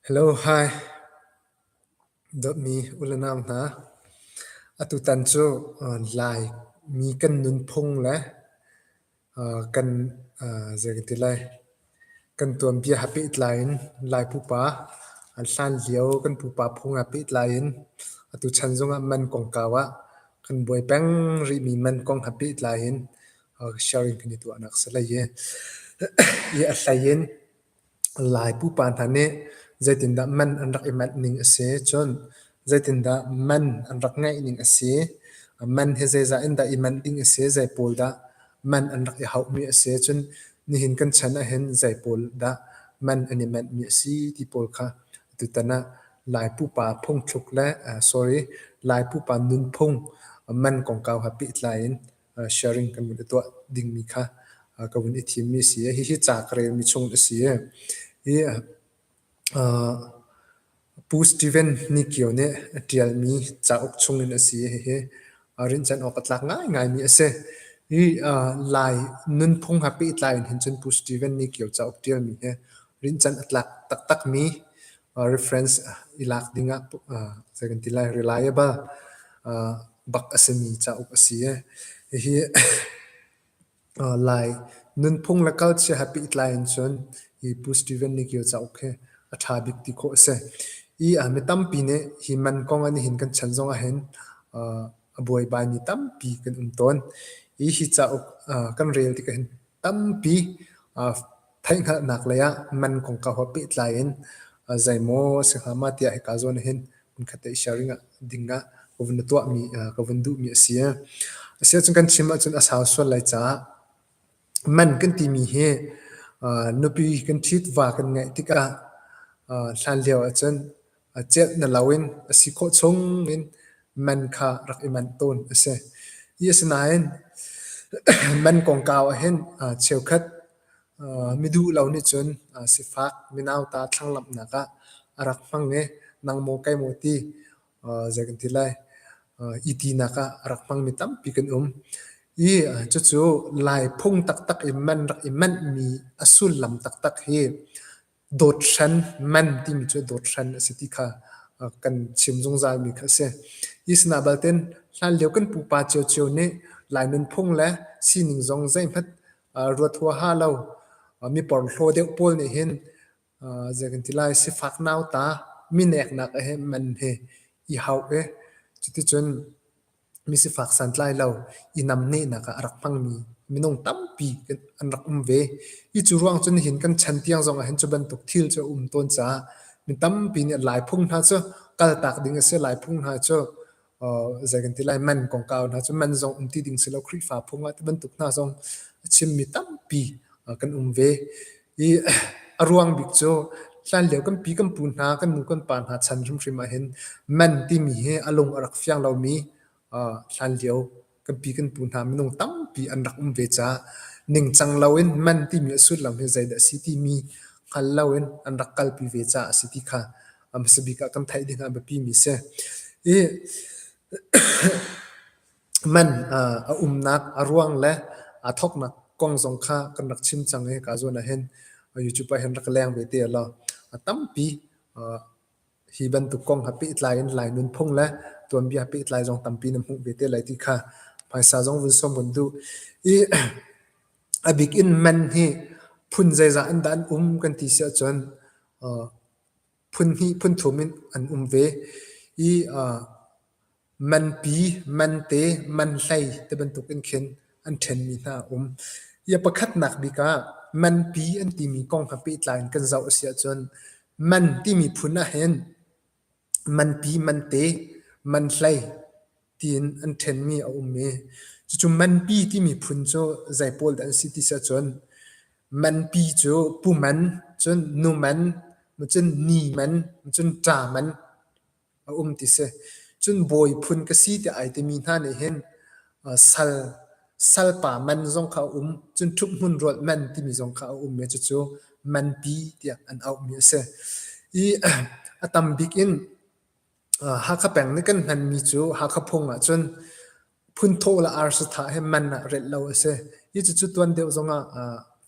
Hello, hi. Dawtmi u le nau hna, atutan cu Laimi kan nunphung le kan zei kan ti lai, kan tuanbia he pehtlai in Lai pupa an hlan lio kan pupa phung he pehtlai in atu chan zongah man kongkau ah kan buai peng rihmi man kong he pehtlai in sharing kan i tuahnak a si lai i a hlei in Lai pupa hna nih zeitindah man an rak i manh ning a si, cun zeitindah man an rak ngeih ning a si, man hi zeizah in dah i manh ding a si, zei pawl dah man an rak i hauhmi a si, cun nihin kan chan ahhin zei pawl dah man an i manhmi a si ti pawl kha tutan ah Lai pupa phungthluk le sorry Lai pupa nunphung man kongkau he pehtlai in sharing kan vun i tuah dingmi kha ka vun i thimmi a si. Hihi ca ka relmi chung a si. Hi Pu Steven Nikio nih a ṭialmi cauk chungin a si. Hihi rinhcanh awk a tlak ngaingaimi a si. Hi Lai nunphung he pehtlai in hin cun Pu Steven Nikio cauk ṭialmi hi rinhcanh a tlak taktakmi reference i lak dingah zei kan ti lai reliable bak a simi cauk a si. Hihi Lai nunphung le culture he pehtlai in cun hi Pu Steven Nikio cauk hi a ṭha bik ti khawh a si. Hi mi tampi nih hi man kong ah nihin kan chan zong ahhin a buaibaimi tampi kan um tawn. Hi hi cauk kan rel tikah hin tampi theihhngalhnak lei ah man kongkau he pehtlai in zeimaw a si hnga ma tiah hika zawn ah hin hmunkhat te i sharing ah ding ah ka vun tuahmi ka vun duhmi a si. A si ahcun kan chim ahcun a sau sual lai caah man kan timi hi nupi kan ṭhit va kan ngeih tikah hlan lio ahcun celh na loin a si khawh chung in man kha rak i manh tawn a si. Hi asinain man kongkau ahhin cheukhat miduh lo nih cun sifak minauta thlanglamhnak ah a rak hmang i nang maw kei maw ti zei kan ti lai i tinak ah a rak hmangmi tampi kan um. I cucu Lai phung taktak i man rak i manhmi a sullam taktak hi Dawthran man timi cu dawthran a si ti kha kan chim zungzalmi kha a si. Hi sinah baltin hlanlio kan pupa ciocio nih Lai nunphung le sining zong zeihmanh ruat huaha lo mi porhlaw deuh pawl nih hin zei kan ti lai sifak nauta mineknak he man he i hauh i cuticun Misifak santlai lo i namnehnak ah a rak hmangmi minung tampi an rak um ve. Hi cu ruang cu nihin kan chan tiang zong ah hin cu bantuk thil cu a um tawn caah mi tampi nih Lai phung hna cu kaltak ding a si. Lai phung hna cu zei kan ti lai man kongkau hna cu man zong um ti ding si lo Khrihfa phung ah ti bantuk hna zong a chimmi tampi kan um ve. I a ruang bik cu hlanlio kan pi kan pu hna, kan nu kan pa hna chan hrimhrim ahhin man timi hi a lung a rak fiang lomi hlanlio kan pi kan pu hna minung tampi an rak um ve caah ningcang loin man timi a sullam hi zeidah a si timi hngal loin an rak kalpi ve caah a si ti kha a hmasa bik ah kan theih ding ah a biapimi a si. I Man a umnak a ruang le aa thawknak kong zong kha kan rak chim cang i hika zawn ah hin YouTube ah hin rak leng ve te law a tampi hi bantuk kong he pehtlai in Lai nunphung le tuanbia pehtlai zong tampi na hmuh ve te lai ti kha phaisa zong vun sawm kan duh. I a bik in man hi phun zeizah in dah an um kan ti si ahcun phun hnih phun thum in an um ve i Manpi, mante, manhlei tibantuk in khin an ṭhenmi hna a um. Hi a pakhatnak bik ah manpi an timi kong he pehtlai in kan zoh a si ahcun man timi phun ahhin manpi, mante, manhlei tiin an ṭhenmi a um i cucu manpi timi phun cu zei pawl dah an si ti si ahcun manpi cu pu man, cun nu man, cun ni man, cun ṭa man a um ti si. Cun bawi phun ka si tiah ai timi hna nih hin sal salpa man zong kha a um. Cun ṭhuphmun rualh man timi zong kha a um i cucu manpi tiah an auhmi a si. I a tam bik in Hakha peng nih kan hmanmi cu Hakha phung ahcun Phunthawh le arsa thah hi man ah relh lo a si. Hi cucu tuan deuh zongah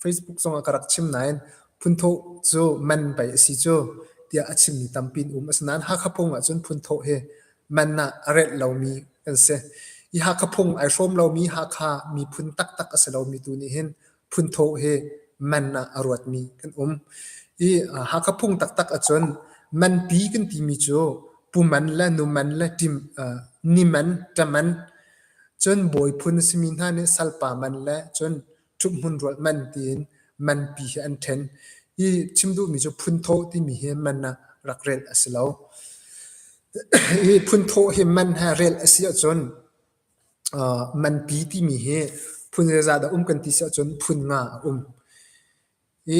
Facebook zongah ka rak chim nain phunthawh cu man pei a si cu ti. tiah a chimmi tampi an um. Asinain Hakha phung ahcun phunthawh hi man ah a relh lomi kan si. Hi Hakha phung ai hrawm lomi Hakha miphun taktak a si lomi tu nih hin phunthawh hi man ah a ruatmi kan um. I Hakha phung taktak ahcun manpi kan timi cu pu man le nu man le ṭim, ni man, ṭa man, cun bawi phun a simi hna nih salpa man le cun ṭhuphmun rualh man tiin manpi hi an ṭhen. Hi chim duhmi cu phunthawh timi hi man ah rak relh a si lo. Hi phunthawh hi man he relh a si ahcun manpi timi hi phun zeizah dah um kan ti si ahcun phun nga a um. Hi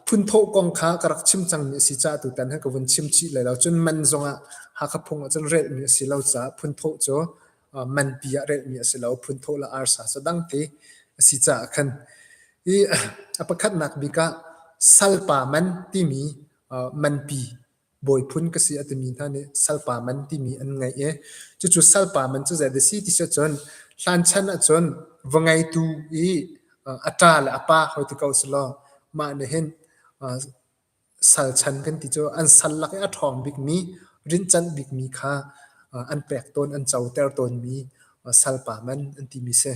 phunthawh kong kha ka rak chim cangmi a si caah tutan hi ka vun chim chih lai lo. Cun man zongah Hakha phung ahcun relhmi a si lo caah phunthawh cu manpi ah relhmi a si lo. Phunthawh le arsa cu dangte a si caah khan. Hi a pakhatnak bik ah salpa man timi manpi bawi phun ka si a timi hna nih salpa man timi an ngeih i cucu salpa man cu zeidah a si ti si ahcun hlan chan ahcun va ngeitu i a ṭa le a pa hoi ti ko selaw mah nih hin sal chan kan ti cu an sal lak i a ṭhawng bikmi rinhcanh bikmi kha an pek tawn an coter tawnmi salpa man an timi si.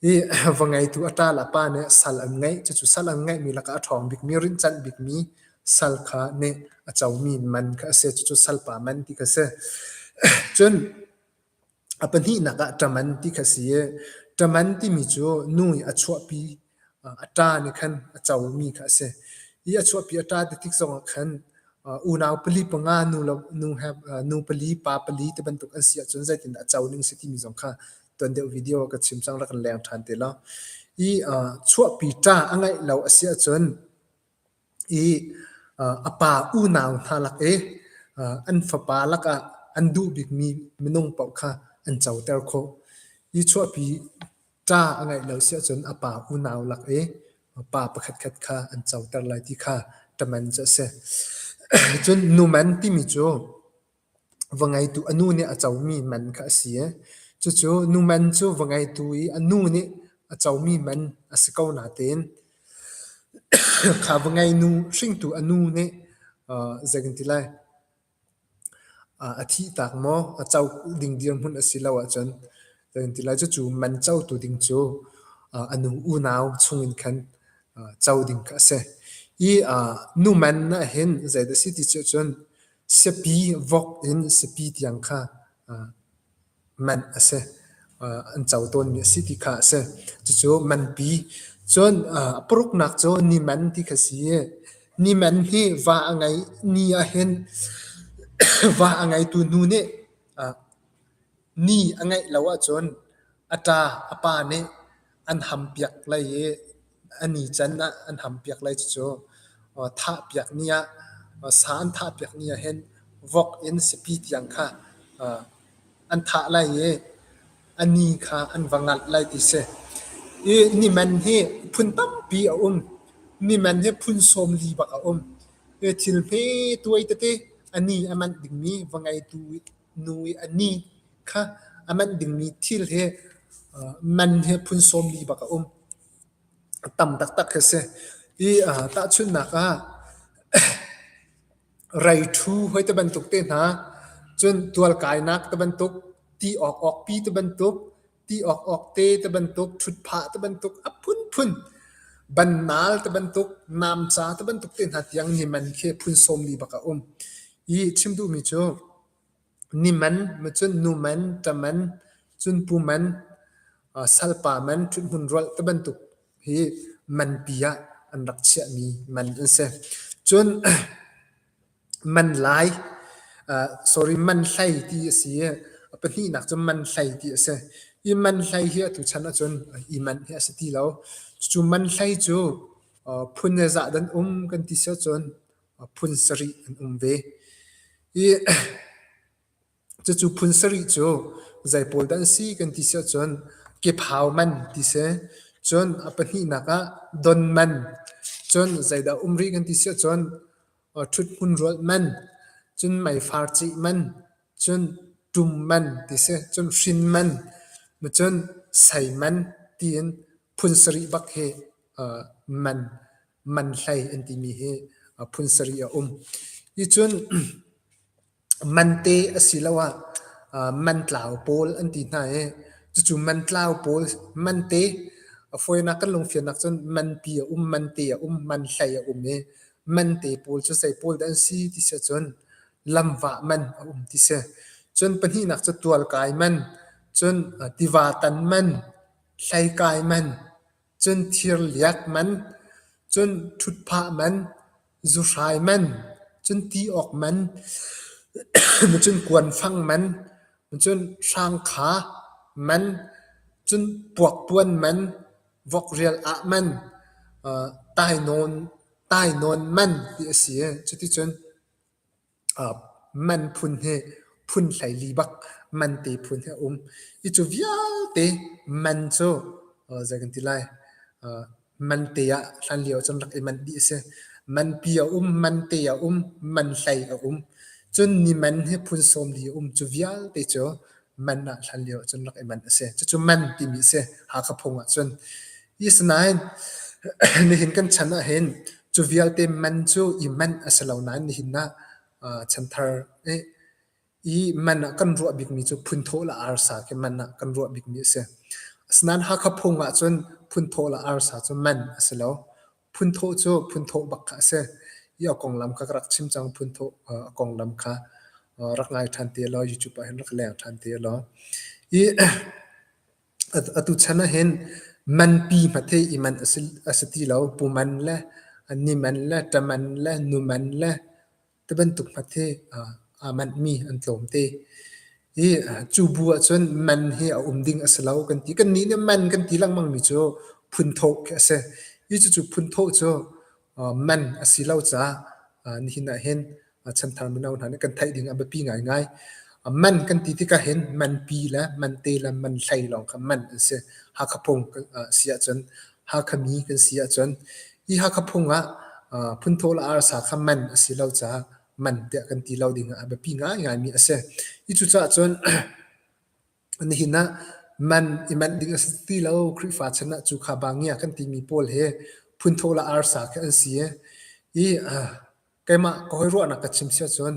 Hi va ngeitu a ṭa le a pa nih sal an ngeih cucu sal an ngeihmi lakah a ṭhawng bikmi rinhcanh bikmi sal kha nih a comi man kha a si. Cucu salpa man ti kha a si. Cun a pahnihnak ah ṭaman ti kha a si i ṭaman timi cu nu i a chuahpi a ṭa nih khan a comi kha a si. Hi a chuahpi a ṭa ti tik zongah khan unau pali panga nu le nu he nu pali pa pali ti bantuk an si ahcun zeitindah a co ning si timi zong kha tuan deuh video ah ka chim cang rak kan leng ṭhan te law. Hi chuahpi ṭa a ngeih lo a si ahcun i a pa unau hna lak i an fapa lakah an duh bikmi minung paoh kha an coter khawh. Hi chuahpi ṭa a ngeih lo si ahcun a pa unau lak i pa pakhatkhat kha an coter lai ti kha ṭaman cu a si. Cun numan timi cu Va ngeitu a nu nih a comi man kha a si i cucu nu man cu va ngeitu i a nu nih a comi man a si ko natein kha va ngeinu hringtu a nu nih zei kan ti lai a thihtak maw a co ding dirhmun a si lo ahcun zei kan ti lai cucu man cotu ding cu a nu unau chungin khan co ding kha a si. Hi nu man ahhin zeidah a si ti cun Siapi vok in siapi tiang kha manh a si. An co tawnmi a si ti kha a si. Cucu manpi. Cun a paruknak cu niman ti kha si i niman hi va a ngei ni ahhin va a ngeitu nu nih ni a ngeih lo ahcun a ṭa a pa nih an hampiak lai i a ni can ah an hampiak lai. Cucu thahpiak ni ah sa an thahpiak ni ah hin vok in siapi tiang kha an thah lai i a ni kha an va ngalh lai ti si. I niman hi phun tampi a um. Niman hi phun 40 bak a um. I thil hme tuai tete a ni a manh dingmi va ngeitu nu i a ni kha a manh dingmi thil hi man hi phun 40 bak a um. A tam taktak khi a si. I tahchunhnak ah reiṭhu hoi ti bantuk te hna, cun tualkainak ti bantuk, ti awk awkpi ti bantuk, ti awk awk te ti bantuk, ṭhutphah ti bantuk, a phunphun bannal ti bantuk, namca ti bantuk te hna tiang ni man khi phun 40 bak a um. I chim duhmi cu Niman, cun numan, ṭaman, cun puman, salpa man, ṭhuthmun rualh tibantuk hi manpi ah an rak chiahmi man an si. Cun man lai, sorry, man hlei ti a si i a pahnihnak cu man hlei ti a si. Hi man hlei hi atu chan ahcun i manh hi a si ti lo. Cucu man hlei cu phun le zah dan um kan ti si ahcun phun sarih an um ve. I cucu phun sarih cu zei pawl dah an si kan ti si ahcun kephau man ti si. Cun a pahnihnak ah don man. Cun zeidah um rih kan ti si ahcun ṭhuthmun rualh man, cun meifar cih man, cun ṭum man ti si, cun hrin man, cun sei man tiin phun sarih bak hi man man hlei an timi hi phun sarih a um. Hi cun mante asiloah mantlau pawl an ti hna i cucu mantlau pawl mante a fawinak kan lungfiannak cun manpi a um, mante a um, manhlei a um i mante pawl cu zei pawl dah an si ti si ahcun lamvah man a um ti si. Cun pahnihnak cu tualkai man, cun tiva tan man, hleikai man, cun thirliak man, cun ṭhutphah man, zuhrai man, cun ti awk man, cun kuanfang man, cun hrangkha man, cun puakpuan man, vokrial ah man, tainawn tainawn man ti a si i cuticun Man phun hi phun 14 bak man te phun hi a um. Hi cu vialte man cu zei kan ti lai man te ah hlanlio cun rak i manh dih a si. Manpi a um, man te a um, man hlei a um. Cun ni man hi phun 40 a um. Cu vialte cu man ah hlanlio cun rak i manh a si. Cucu man timi a si Hakha phung ahcun. Asinain nihin kan chan ahhin cu vialte man cu i manh a si lo nain nihin ah chanthar i man ah kan ruah bikmi cu phunthawh le arsa khi man ah kan ruah bikmi a si. Asinain Hakha phung ahcun phunthawh le arsa cu man a si lo. Phunthawh cu phunthawh bak kha a si. Hi a konglam kha ka rak chim cang. Phunthawh a konglam kha rak ngai ṭhan te law YouTube ah hin rak leng ṭhan te law. Hi atu chan ahhin manpi hmanh hi i manh a si ti lo. Pu man le ni man le ṭa man le nu man le tibantuk hmanh hi aa manhmi an tlawm te. Hi cu bu ahcun man hi a um ding a si lo kan ti. Kannih nih man kan ti lengmangmi cu phunthawh khi a si. Hi cucu phunthawh cu man a si lo caah nihin ahhin chanthar mino hna nih kan theih ding a biapi ngaingai. Man kan ti tikah hin manpi le mante le manhlei lawng kha man an si. Hakha phung si ahcun Hakha mi kan si ahcun hi Hakha phung ah phunthawh le arsa kha man a si lo caah man tiah kan ti lo ding ah a biapi ngaingaimi a si. Hi cucaah cun nihin ah man i manh ding a si ti lo. Khrihfa chan ah cu kha bangia kan timi pawl hi phunthawh le arsa khi an si i keimah ka hawi ruahnak ka chim si ahcun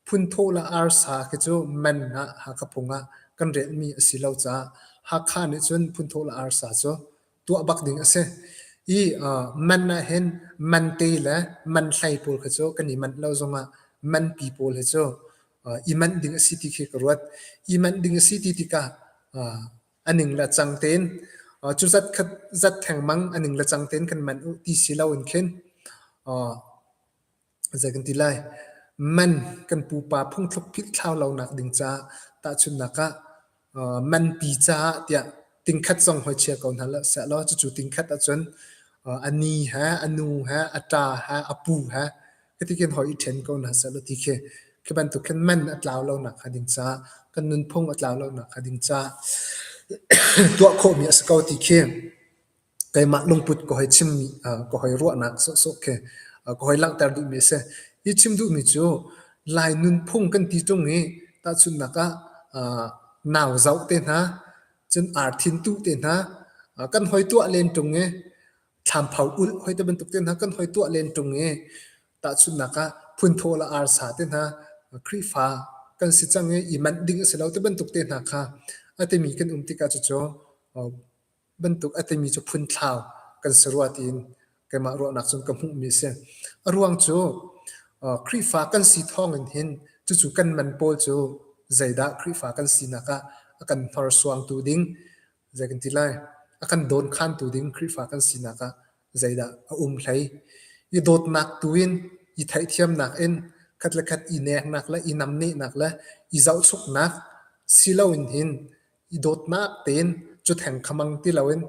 phunthawh le arsa khi cu man ah Hakha phung ah kan relmi a si lo caah Hakha nih cun phunthawh le arsa cu tuah bak ding a si. I man ahhin mante le manhlei pawl kha cu kan i manh lo zongah manpi pawl hi cu i manh ding a si ti khi ka ruat. I manh ding a si ti tikah a ning le cang tein cu zat khat zat thengmang a ning le cang tein kan manh u ti si loin khin zei kan ti lai man kan pupa phungthluk philh thlau lonak ding caah tahchunhnak ah manpi caah tiah tingkhat zong hoi chia ko hna sehlaw cucu tingkhat ahcun a ni he a nu he a ṭa he a pu he hitikin hoi i ṭhen ko hna sehlaw ti khi khi bantuk khin man a tlau lonak hnga ding caah kan nunphung a tlau lonak hnga ding caah tuah khawhmi a si ko ti khi keimah lungput ka hoi chimmi ka hoi ruahnak sawhsawh khi ka hoi langhter duhmi a si. Hi chim duhmi cu Lai nunphung kan ti ṭung i tahchunhnak ah nau zoh te hna, cun arthin tuh te hna, kan hoi tuah len ṭung i thlamphau ulh hoi te bantuk te hna kan hoi tuah len ṭung i tahchunhnak ah phunthawh le arsa te hna Khrihfa kan si cang i i manh ding a si lo ti bantuk te hna kha a timi kan um tikah cucu bantuk a timi cu phunthlau kan si rua tiin keimah ruahnak cun ka hmuhmi a si. A ruang cu Khrihfa kan si thawngin hin cucu kan man pawl cu zeidah Khrihfa kan sinak ah a kan hnorsuangtu ding zei kan ti lai a kan dawnkhantu ding Khrihfa kan sinak ah zeidah a um hlei. I dawtnak tu in i theihthiamnak in khat le khat i neknak le i namnehnak le i zohchuknak si loin hin i dawtnak tein cu theng khamang ti loin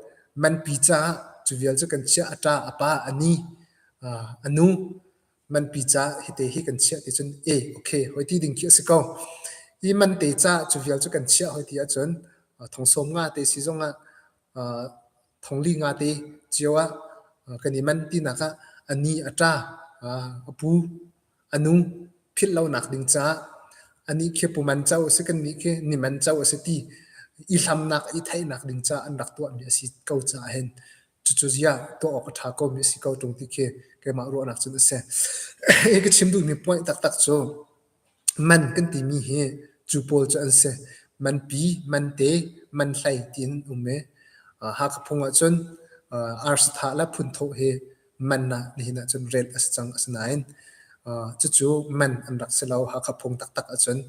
manpi caah cu vial cu kan chiah a ṭa a pa a ni a nu manpi caah hite hi kan chiah ti cun e okay hoi ti ding khi a si ko i mante caah cu vial cu kan chiah hoi ti ahcun thong sawm nga te si zongah thong li nga te cio ah kan i man tinak ah a ni a ṭa a pu A nu philh lonak ding caah anih khi pu man co a si kannih khi ni man co a si ti i hlamnak i theihnak ding caah an rak tuahmi a si ko caah hin. Cucu ziah tuah awk a ṭha komi a si ko ṭung ti khi keimah ruahnak cun a si. Hi ka chim duhmi point taktak cu man kan timi hi cu pawl cu an si. Manpi, mante, manhlei tiin um i Hakha phung ahcun arsathah le phunthawh hi man ah nihin ahcun rel a si cang. Asinain cucu man an rak si lo. Hakha phung taktak ahcun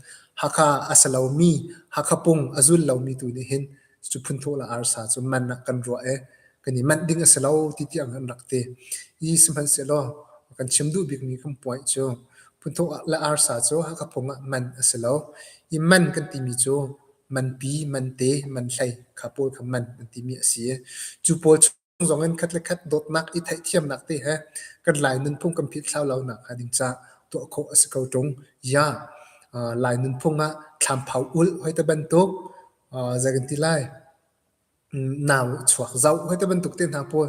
Hakha a si lomi, Hakha pung a zul lomi tu nih hin Cu phunthawh le arsa cu man ah kan ruah i kan i manh ding a si lo ti tiang an rak ti. I sihmanhsehlaw kan chim duh bikmi kan point cu phunthawh le arsa cu Hakha phung ah man a si lo. I man kan timi cu manpi, mante, manhlei kha pawl kha man an timi a si i cu pawl chung zong in khat le khat dawtnak i theihthiamnak te he kan Lai nunphung kan philhthlau lonak hnga ding caah tuah khawh a si ko ṭung. Ya, Lai nunphung ah thlamphau ulh hoi te bantuk Zei kan ti lai? Nau chuak zoh hei ti bantuk te hna pawl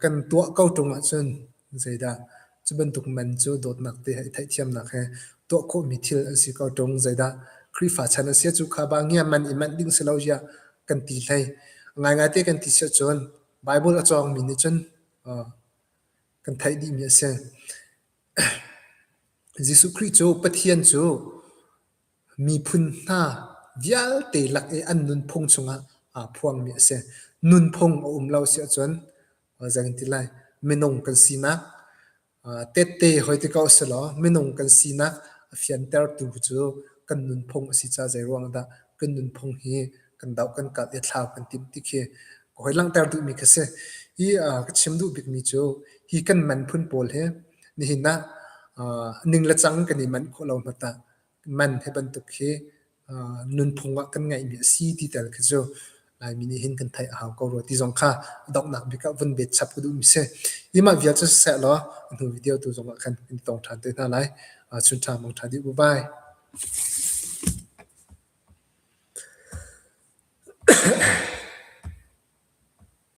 kan tuah ko ṭung ahcun zeidah cu bantuk man cu dawtnak te he i theihthiamnak he tuah khawhmi thil an si ko ṭung. Zeidah Khrihfa chan a si cu kha ba ngia man i manh ding si lo ziah kan ti hlei. Ngaingai te kan ti si ahcun Bible a cawngmi nih cun kan theih dihmi a si. Jesuh Khrih cu Pathian cu Miphun hna vialte lak i an nunphung chungah aa phuangmi a si. Nunphung a um lo si ahcun zei kan ti lai minung kan sinak tette hoi ti ko selaw minung kan sinak a fiantertu cu kan nunphung a si caah zeiruang dah kan nunphung hi kan doh kan kalh i thlau kan timh ti khi ka hoi langhter duhmi khi si. Hi ka chim duh bikmi cu hi kan man phun pawl hi nihin ah ning le cang kan i manh khawh lo hmanh ah man hi bantuk hi nunphung ah kan ngeihmi a si ti tel khi cu Laimi nih hin kan theih a hau ko rua ti zong kha a donghnak bik ah vun bet chap ka duhmi si. Hi mah vial cu siseh law a hnu video tu zong ah khan kan i tong ṭhan te hna lai. Chun ṭha mang ṭha dih. Bye bye.